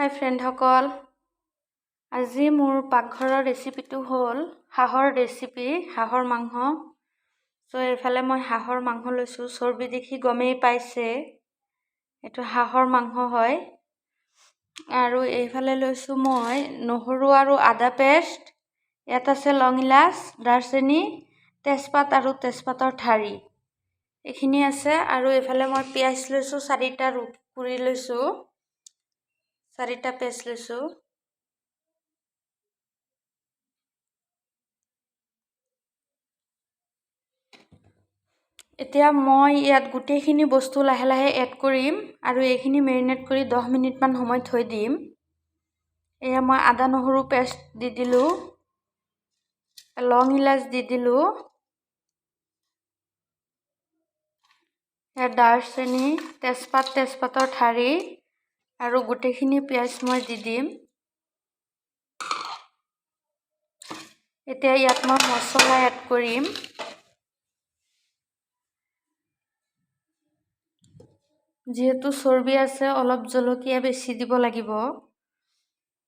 হাই ফ্ৰেণ্ডসকল, আজি মোৰ পাকঘৰৰ ৰেচিপিটো হ'ল হাঁহৰ ৰেচিপি, হাঁহৰ মাংস। চ' এইফালে মই হাঁহৰ মাংস লৈছোঁ। চৰ্বি দেখি গমেই পাইছে এইটো হাঁহৰ মাংস হয়। আৰু এইফালে লৈছোঁ মই নহৰু আৰু আদা পেষ্ট, ইয়াত আছে লং ইলাচ, দাৰচেনি, তেজপাত আৰু তেজপাতৰ ঠাৰি, এইখিনি আছে। আৰু এইফালে মই পিঁয়াজ লৈছোঁ, চাৰিটা পুৰি লৈছোঁ, চাৰিটা পেষ্ট লৈছোঁ। এতিয়া মই ইয়াত গোটেইখিনি বস্তু লাহে লাহে এড কৰিম আৰু এইখিনি মেৰিনেট কৰি 10 মিনিটমান সময় থৈ দিম। এয়া মই আদা নহৰু পেষ্ট দি দিলোঁ, লং ইলাচ দি দিলোঁ, ইয়াত দাৰচেনি, তেজপাত, তেজপাতৰ ঠাৰি আৰু গোটেইখিনি পিঁয়াজ মই দি দিম। এতিয়া ইয়াত মই মছলা এড কৰিম। যিহেতু চৰ্বি আছে অলপ জলকীয়া বেছি দিব লাগিব।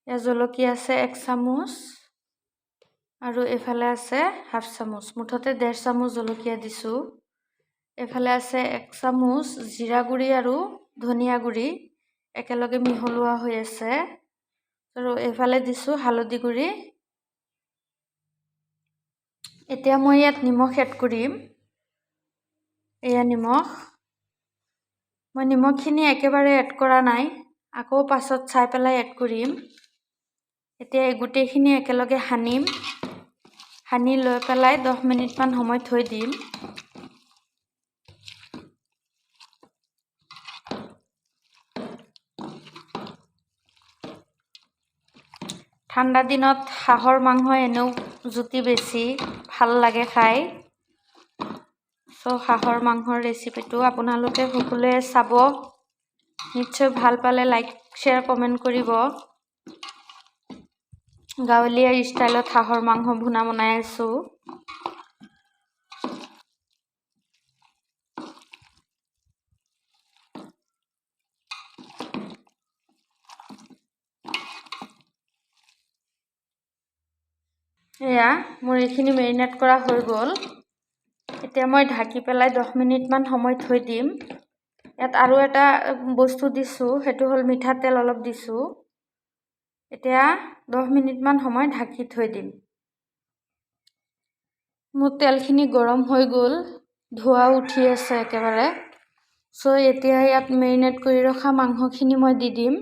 ইয়াত জলকীয়া আছে 1 চামুচ আৰু এইফালে আছে হাফ চামুচ, মুঠতে 1.5 চামুচ জলকীয়া দিছোঁ। এইফালে আছে 1 চামুচ জিৰা গুড়ি আৰু ধনিয়া গুড়ি একেলগে মিহলোৱা হৈ আছে। আৰু এইফালে দিছোঁ হালধি গুড়ি। এতিয়া মই ইয়াত নিমখ এড কৰিম। এয়া নিমখ, মই নিমখখিনি একেবাৰে এড কৰা নাই, আকৌ পাছত চাই পেলাই এড কৰিম। এতিয়া এই গোটেইখিনি একেলগে সানিম, সানি লৈ পেলাই 10 মিনিটমান সময় থৈ দিম। ঠাণ্ডা দিনত হাঁহৰ মাংস এনেও জুতি বেছি ভাল লাগে খাই। চ' হাঁহৰ মাংসৰ ৰেচিপিটো আপোনালোকে সকলোৱে চাব, নিশ্চয় ভাল পালে লাইক শ্বেয়াৰ কমেণ্ট কৰিব। গাঁৱলীয়া ষ্টাইলত হাঁহৰ মাংস ভুনা বনাই আছোঁ। এয়া মোৰ এইখিনি মেৰিনেট কৰা হৈ গ'ল। এতিয়া মই ঢাকি পেলাই 10 মিনিটমান সময় থৈ দিম। ইয়াত আৰু এটা বস্তু দিছোঁ, সেইটো হ'ল মিঠাতেল অলপ দিছোঁ। এতিয়া 10 মিনিটমান সময় ঢাকি থৈ দিম। মোৰ তেলখিনি গৰম হৈ গ'ল, ধোঁৱা উঠি আছে একেবাৰে। চ' এতিয়া ইয়াত মেৰিনেট কৰি ৰখা মাংসখিনি মই দি দিম।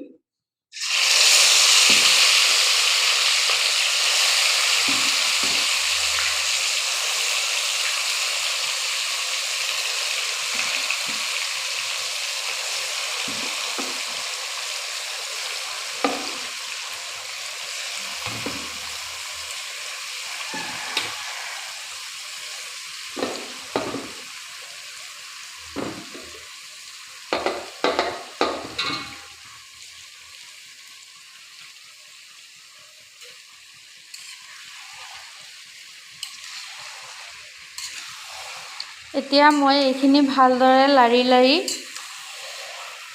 এতিয়া মই এইখিনি ভালদৰে লাৰি লাৰি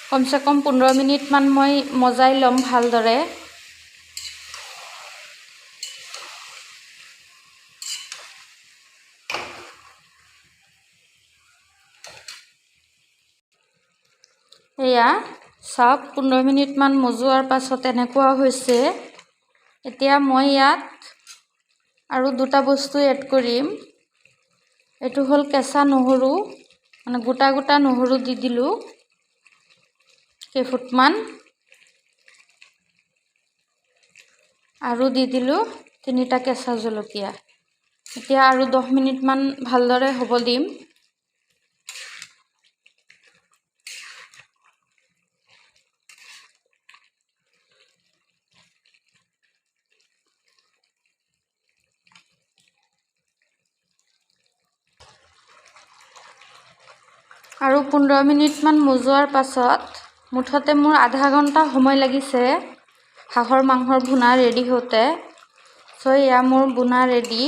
কমচে কম 15 মিনিটমান মই মজাই ল'ম ভালদৰে। এয়া চাওক, 15 মিনিটমান মজোৱাৰ পাছত এনেকুৱা হৈছে। এতিয়া মই ইয়াত আৰু দুটা বস্তু এড কৰিম। এইটো হ'ল কেঁচা নহৰু, মানে গোটা গোটা নহৰু দি দিলোঁ কেইফুটমান, আৰু দি দিলোঁ 3টা কেঁচা জলকীয়া। এতিয়া আৰু 10 মিনিটমান ভালদৰে হ'ব দিম। আৰু 15 মিনিটমান মজোৱাৰ পাছত মুঠতে মোৰ আধা ঘণ্টা সময় লাগিছে হাঁহৰ মাংসৰ ভুনা ৰেডি হওঁতে। চ' এয়া মোৰ ভুনা ৰেডি।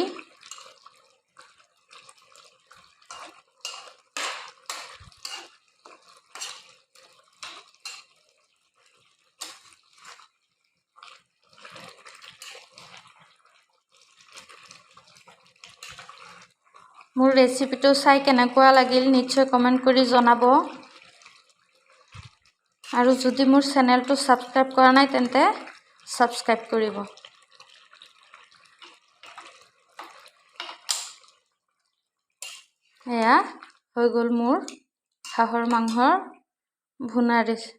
মোৰ ৰেচিপিটো চাই কেনেকুৱা লাগিল নিশ্চয় কমেণ্ট কৰি জনাব। আৰু যদি মোৰ চেনেলটো ছাবস্ক্ৰাইব কৰা নাই, তেন্তে ছাবস্ক্ৰাইব কৰিব। এয়া হৈ গ'ল মোৰ হাঁহৰ মাংসৰ ভুনা ৰেচিপি।